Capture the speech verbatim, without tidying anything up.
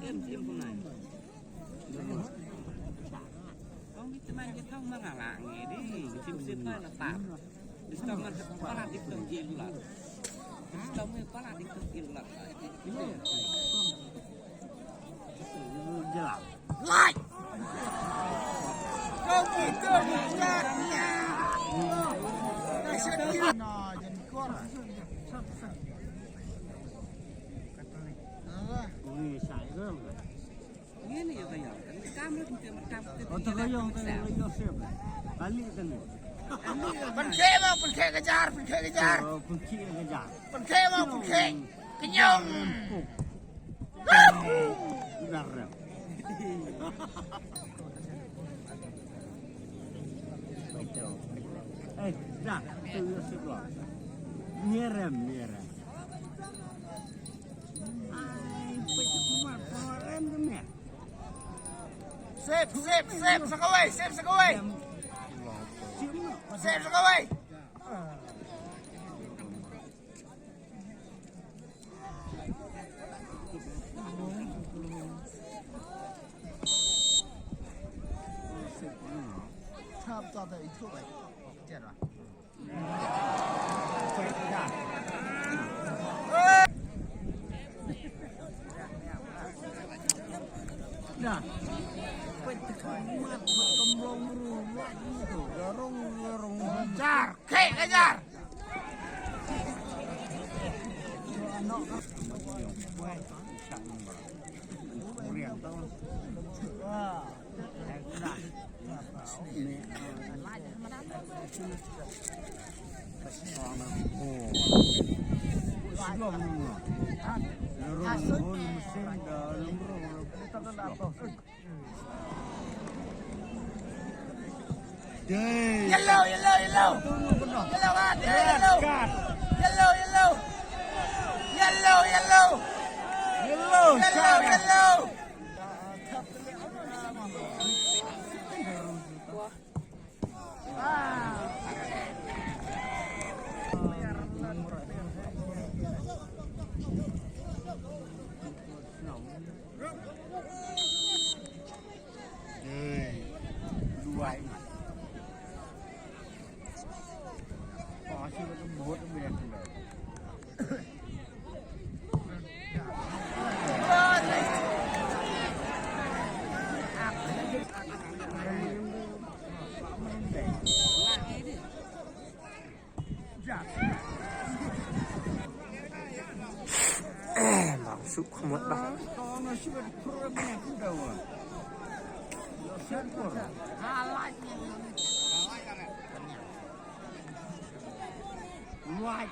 Pynkhih mo, pynkhih ka jar, pynkhih ka jar. Pynkhih mo, pynkhih. Ka nyong. Eh, dah, tu ya sebab. Ngerem, ngerem. Ai, pecah kumat, pengerem tu, mer. Sip, sip, sip, sa kawei, sip, sa kawei. Sip, sa kawei. Tap, tap, tap, itu, eh. Jar, ah. Jar. Khih ka jar. Yellow, yellow, yellow. Yellow card, yellow. Yellow, yellow. Yellow, yellow. Yellow, yellow, yellow. Eh, bang suk khmut bang. Right.